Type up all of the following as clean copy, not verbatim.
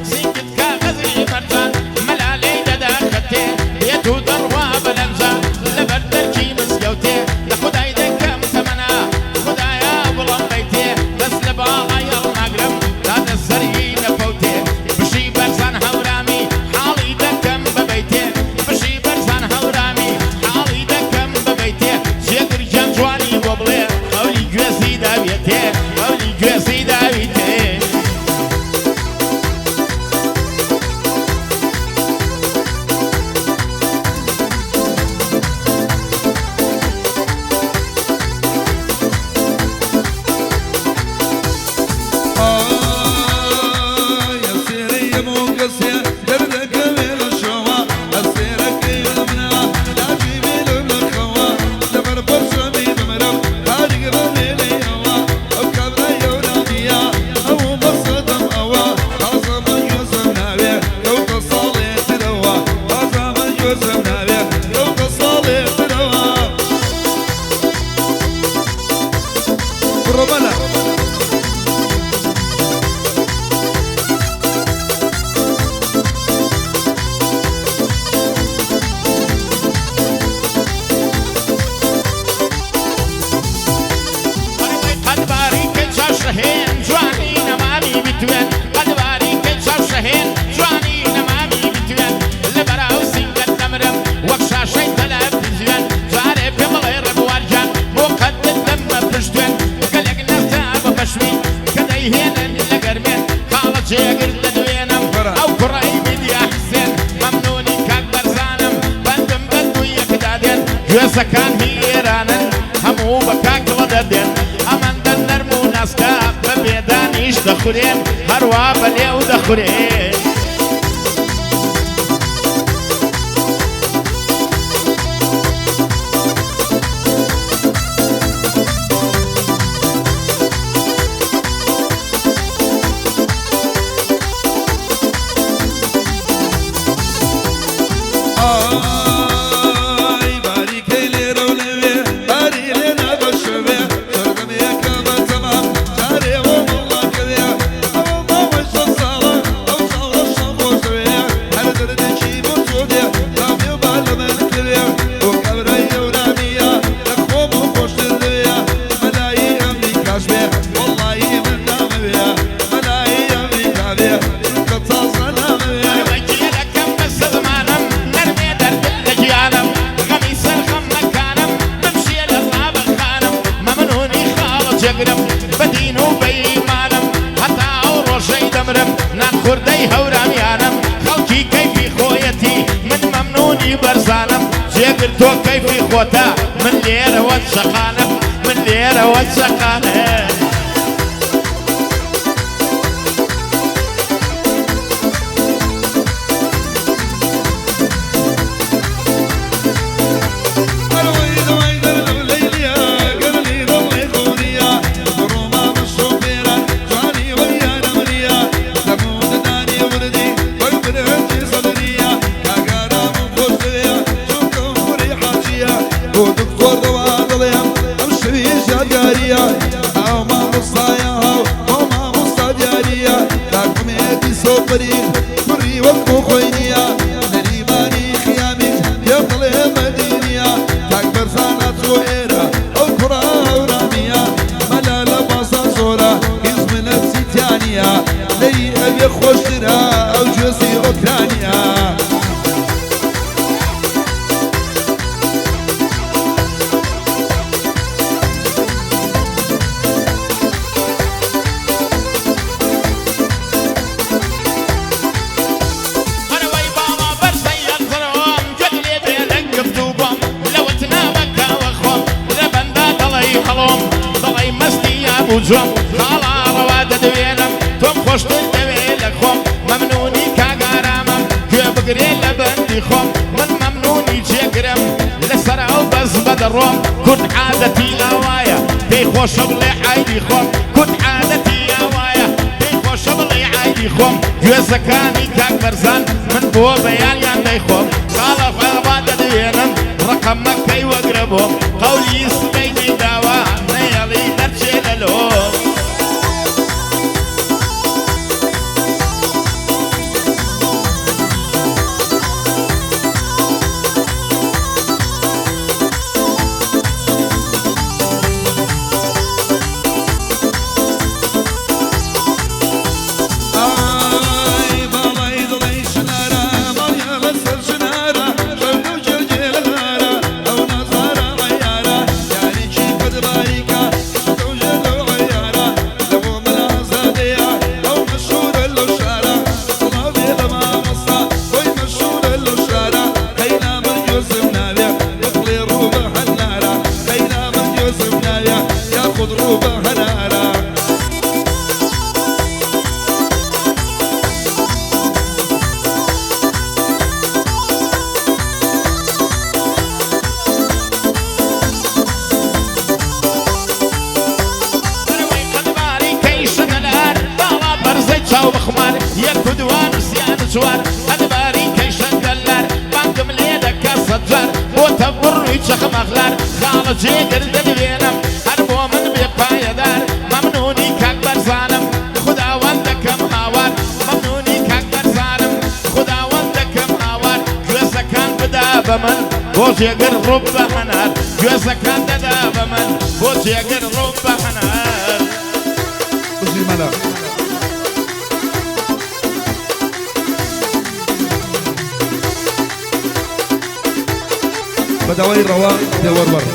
سینگت کاغەزی مەرجان، مەلا لێی دەدا خەتێ، دێت و دەڕوا بە لەنجە، لەبەر دەرکی مزگەوتێ، لە خودای دەکەم تەمەنا، خودایە گوڵم بەیتێ، دەست لە باڵای هەڵناگرم، تا دەست سەری نەفەوتێ، بژی بەرزان هەورامی، حاڵی دەکەم بە بەیتێ، بژی بەرزان هەورامی، حاڵی دەکەم بە بەیتێ، جێگر گیان جوانی بۆ بڵێ، قەولی گوێزی داویەتێ، قەولی گوێزی داویتێ. ئای ئەستێرەی هەموو کەسێ دەردەکەوێ لە شەوا، ئەستێرەکەی لە منا لاجی بێ لەم لە خەوا، لەبەر پەرچەمی بمرم تاریک بەبێ لێیەوە، ئەو کابرای هەورامییە ئەو مەسەدەم ئەوە، تازە من گوێزم ناوێ کەوتە ساڵێ ترەوە، تازە من گوێزم ناوێ کەوتە ساڵێ ترەوە. بڕۆ مەلا. قەد باریکەی چاو شەهێن، جوانی نەمامی بتوێن، قەد باریکەی چاو شەهێن، جوانی نەمامی بتوێن، لەبەر ئەو سینگەت دەمرم وەک شاشەی تەلەفزیۆن، جارێ پێم بڵێ ڕێبوار گیان بۆ قەدت دەممە پشتوێن، گەلێک نەستا بە پەشوی کە دەیهێنن لە گەرمێن، خاڵە جێگر دەدوێنم ئەو کوڕەی میدیا حسێن، مەمنونی کاک بەرزانم بەندم بەند و یەکدا دێن، گوێزەکان هی ئێرانن هەموو بە کاکڵە دەدێن، ئەمەندە نەرم و ناسکە بە بێدانیش دەخورێن، هەروا بە لێو دەخورێن. ئای باریکەی لێرە و لەوێ، باری لێ نابەشەوێ، سەردەمێکە بە تەمام جارێ بۆ مەڵاکەوێ، ئەوە ماوەی 6 ساڵە ئەو چاوڕەشەم خۆش دەوێ، هەر دەردێکی بۆ تۆ دێ تامێ و با لە من کەوێ، بۆ کابرای هەورامییە لە خۆم و خۆشتر دەوێ، مەلای ئەمریکاش بێ وەڵڵاهی من نامەوێ، مەلای ئەمریکا بێ چونکە تازە نامەوێ. گیرەکەم بەسە زمانم، نەرمێ دەردت لە گیانم، غەمی سەر غەمەکانم، بمشێ لە ڕابەخانم، مەمنونی خاڵە جێگرم، بە دین و بە ئیمانم، هەتا ئەو ڕۆژەی دەمرم، نان خوردەی هەورامیانم، خەڵکی کەیفی خۆیەتی، من مەمنونی بەرزانم، جێگر تۆ کەیفی خۆتە، من لێرەوە چەقانم، من لێرەوە چەقانم. ئەرەوەی دەوای دەردم لەیلیە، گەرلی دڵی خۆریە، بڕۆما بە شۆفێرە، جوانی وەریانە مریە، دەموو ددانی وردی وەک برنجی سەدریە، کاکارامم خۆش دەوێ چونکەم کوڕی حاجیە، بۆ دکتۆر دەوا دەڵێم ئەم شەویش یادگاریە، ئەو مامۆستایە هاو بۆ مامۆستا دیاریە، کاکمێتی سۆپەریش کوڕی وەکو خۆی نییە، نەریمانی خیامیش پێم دەڵێ مەدینیە، کاک بەرزانە چۆ ئێرە ئەو کوڕە هەورامییە، مەلا لە بازاڕ زۆرە هیچ منەتی تیا نییە، لەی ئەوێ خۆشترە ئەو گوێزی ئۆکرانیە. ئەرەوەی باڵا بەرزەی ئەزرۆم، گوێت لێ بێ لە گفت و بۆم، لەوت نامەکەوە خۆم، لە بەندا دەڵێی هەڵۆم، دەڵێی مەستی ئابوو جۆم، خاڵا ڕەوا دەدوێنم، تۆم خۆشتر دەوێ لە خۆم، مەمنونی کاک ئارامم، گوێ بگرێ لە بەندی خۆم، من مەمنونی جێگرم، لەسەر ئەو بەزمە دەڕۆم، کورد عادەتی ئاوایە، پێی خۆشە بڵێ عایدی خۆم، کورد عادەتی ئاوایە، پێی خۆشە بڵێ عایدی خۆم، گوێزەکانی کاک بەرزان من بۆ بەیانیان دەیخۆم، خاڵە خوا دەدوێنم، ڕقەمەکەی وەگرە بۆم، قەولی سبەینەی داوە نەیەڵی دەرچێ لە لۆم. چوار ئەدباری کەی شەنگەلار بانگم لێ دەکا سەد جار بۆتە بڕووی چەخماخلار خاڵە جێگر دەدوێنم هەر بۆ من بێ پایەدار مەمنونی کاک بەرزانم خوداوەند دەکەم هاوار مەمنونی کاک بەرزانم خوداوەند دەکەم هاوار گوێزەکان بدا بە من بۆ جێگر ڕوو بە هەنار گوێزەکان دەدا بە من بۆ جێگر ڕوو بە هەنار. بژی مەلا. بە داوای ڕەوا دێوەروەر.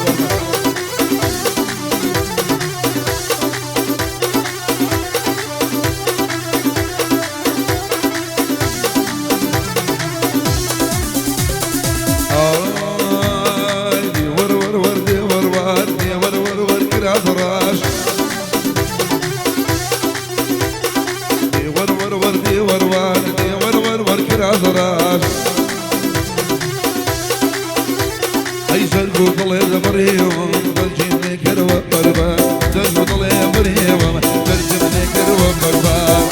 ئای دێوەروەروەر دێوەروەر دێوەروەروەر کراس ڕەش دێوەروەروەر دێوەروەر دێوەروەروەر کراس ڕەش ئەی زەرگ و دڵێ دەبڕێوم دەرجیم لێکەرەوە بەربەر زەرگ و دڵێ بڕێوم دەرجم لێکەرەوە بەربەر.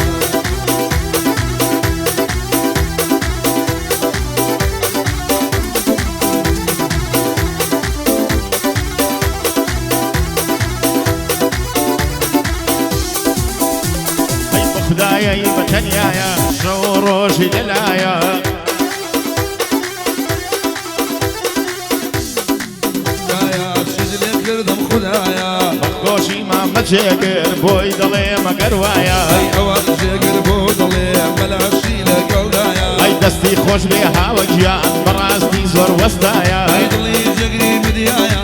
ئەی بە خودایە ئەی بە تەنیایە شەو و ڕۆژی لەلایە. خودایا چیت لێ کردم خودایا. بە خۆشی مامە جێگر بۆی دەڵێ مەگەر وایە. ئەی ئەوان جێگر بۆ دەڵێ مەلاشی لەگەڵدایە. ئەی دەستی خۆش بێ هاوە گیان بەڕاستی زۆر وەستایە. ئەی دڵی جێگری مدیایە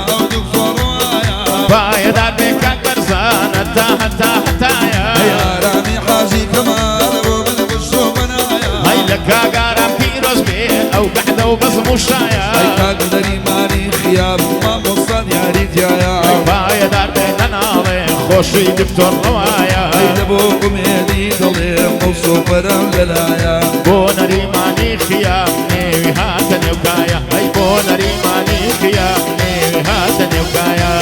ئەو دکتۆر وایە. پایەدار بێ کاک بەرزان هەتا هەتا هەتایە. ئەی ئارامی حاجی کەمال بۆ من بشۆ بەنایە. ئەی لە کاک ئارام پیرۆز بێ ئەو قەعدە و بەزم و شایە. ئەی کاک نەریمانی خیام مامۆستا دیاری تیایە. ئەی پایەدار بێ نەناڵێ خۆشی دکتۆر ڕەوایە. ئەی لە بۆ ئومێدی دڵێ مەوسوفەرم لەلایە. بۆ نەریمانی خیام نێوی هاتە نێو کایە. ئەی بۆ نەریمانی خیام نێوی هاتە نێو کایە.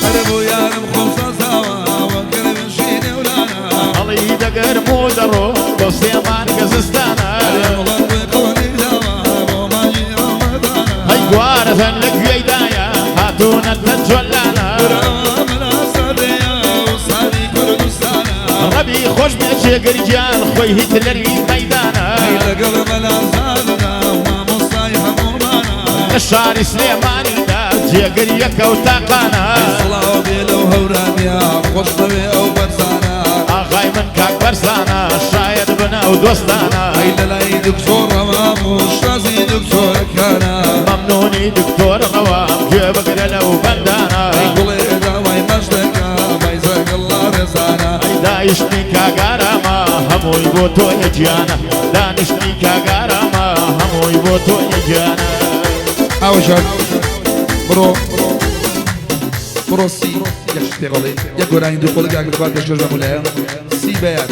هەر بۆ یارم خۆم سازاوە وەکەر بنشینێ و لانە. هەڵی دەگرم و دەڕۆ بۆ سێمانگە زستانە. هەرێ وڵات بۆی قەوەنێک داوە بۆ مانگی ڕەمەزانە. ئەی گوارەزەن لە گوێیدایە هاتوونەتە جۆلانە. برا مەلا سادەیە و سادی کوردستانە. ڕەبی خۆش بێ جێگر گیان خۆی هیتلەری مەیدانە. ئەی لەگەڵ مەلا زادەدا مامۆستای هەموومانە. لە شاری سلێمانیدا جێگر یەکە و تاقانە. ئەی سڵاو بێ لەو هەورامیە خۆش دەوێ ئەو بەرزانە. ئاغای من کاک بەرزانە شایەد بنە و دۆستانە. ئەی لەلای دکتۆر ڕەوام و شازی دکتۆرەکانە. مەمنونی دکتۆر ڕەوام گوێ بگرە لەو بەندانە. ئەی گوڵێ داوای مەش دەکا بایزەگەڵ ڕێزانە. ئەی دایشتنی کاگارامە هەمووی بۆ تۆیە گیانە. دانیشتنی کاگارامە هەمووی بۆ تۆیە گیانە. ئاوەژان بڕۆ بڕۆ سی یەک شت پێ بڵێ یەک گۆرانی دوو قۆڵی کاک لەخوا پێشکەش بە مولایە سی بەیان.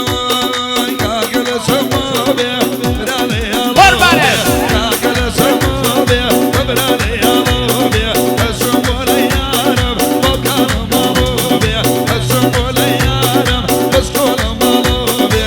ئای کاکە لە چەما بێ برالێ قوربانت. کاکە لە چەما بێ برالێ ئاڵۆ بێ ئەچم بۆ لە یارم باوکانم ماڵۆ بێ ئەچم بۆ لە یارم بەشکۆلم ماڵۆ بێ.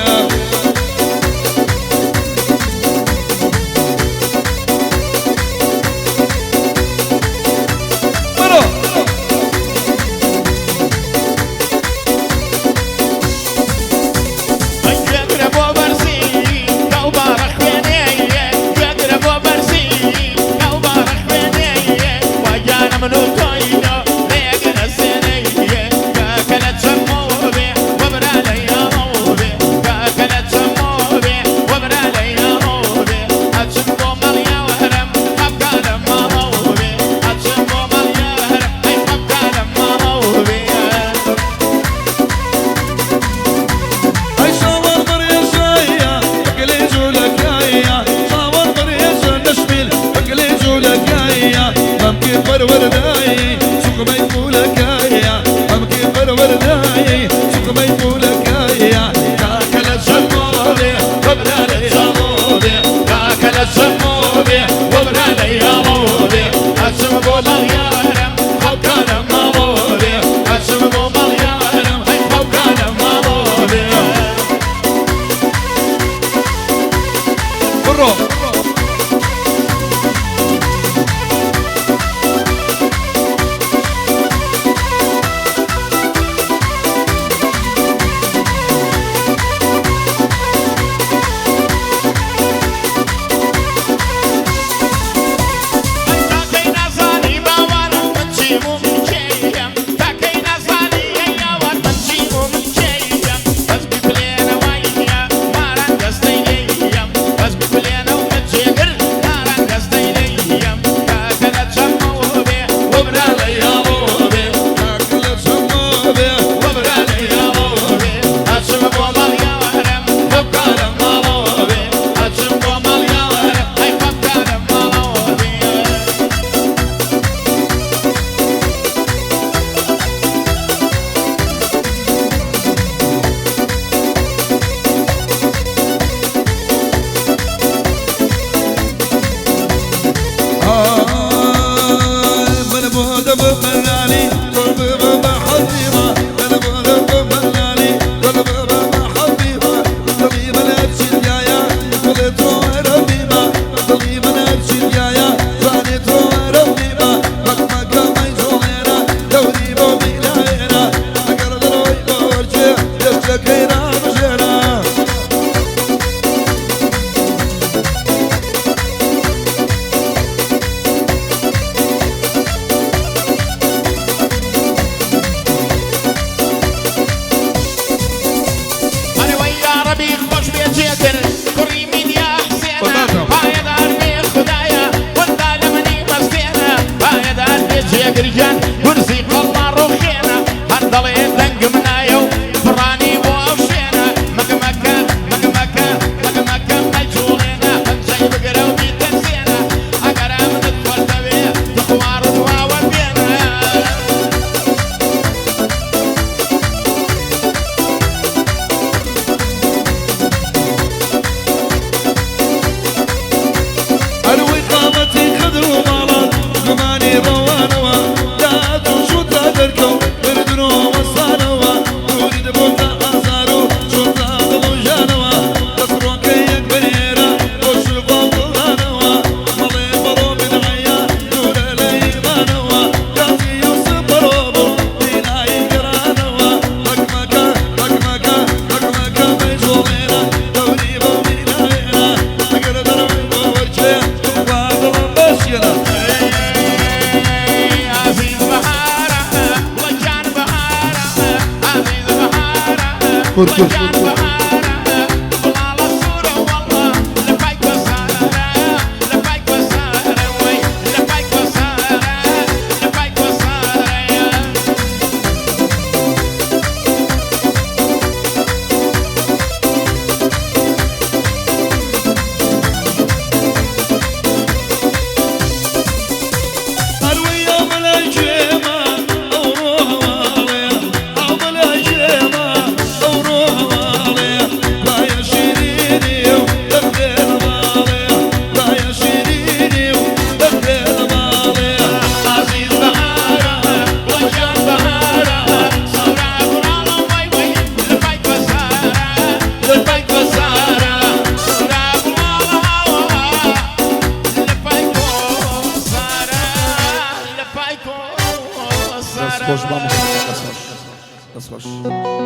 بڕۆ. تاکەی نازانی باوانم من چیم و من کێیم، تاکەی نازانی ئەی یاوان من چیم و من کێیم، بەس بیپلێنەوەیە ماران دەستەی لێیم، بەس بیپلێنە و من جێگر ماران دەستەی لێیم، کاکە لە چەمەوە بێ وبرا لە یاڵەوە بێ، کاکە لە چەمەوە بێ وبرا لە یاڵەوە بێ، ئەچم بۆ ماڵ یاوەرم خۆبکارم ماڵەوە بێ، ئەچم بۆ ماڵ یاوەرم ئەی خۆبکارم ماڵەوە بێ. ئای من بۆ دەبم مەلالی تۆ ببە بە حەبیبە، من بۆ دەبم مەلالی تۆ ببە بە حەبیبە، دڵی من هەرچی دیایە دڵێ تۆ وەرە بیبە، دڵی من هەرچی دیایە جوانی تۆ وەرە بیبە، مەکمەکە مەیجۆڵێنە دەوری بۆ بیلاێنە، ئەگەر دڵۆی بۆ وەرچێ دەستەکەی ڕابژێنە. ئەرەوەی یاڕەبی خۆش بێ جێگر کوڕی میدیا حسێنە، بەداتەوە. پایەدار بێ خودایە وەندا لە منی مەستێنە، پایەدار بێ جێگر گیان گورزی قەڵا ڕوخێنە، هەر دەڵێ دەنگم نایە و فڕانی بۆ ئەو شوێنە، مەگمەکە مەگمەکە مەگمەکە مەجوڵێنە، پەنجەی بگرە و بیتەرسێنە، ئەگەر ئەمنت خۆش دەوێ تخوا ڕوواوە بێنە. ئەروەی قامەتی خدر و ماڵات گومانی ڕەوانەوە داد و شوتا دەرکەو بردن و وەسانەوە دووری دەبۆتە ئازار و چۆتە دڵ و ژانەوە دەسڕۆکەی یەک بنێرە بۆ شوفا و دڵدانەوە مەڵێ بەڕۆ بدعەیە دوورە لە ئیمانەوە کاتی یوسف بەڕۆ بوو بینایی گەڕانەوە مەکمەکە مەکمەکە مەکمەکە مەیجۆڵێنە دەوری بۆ بینایێنە ئەگەر دەرەوەی بۆ وەرچێ تخوا دڵم بەشیێنە. عزیز بەهارە وەجان بەهارە، عزیز بەهارە. کورد کورد.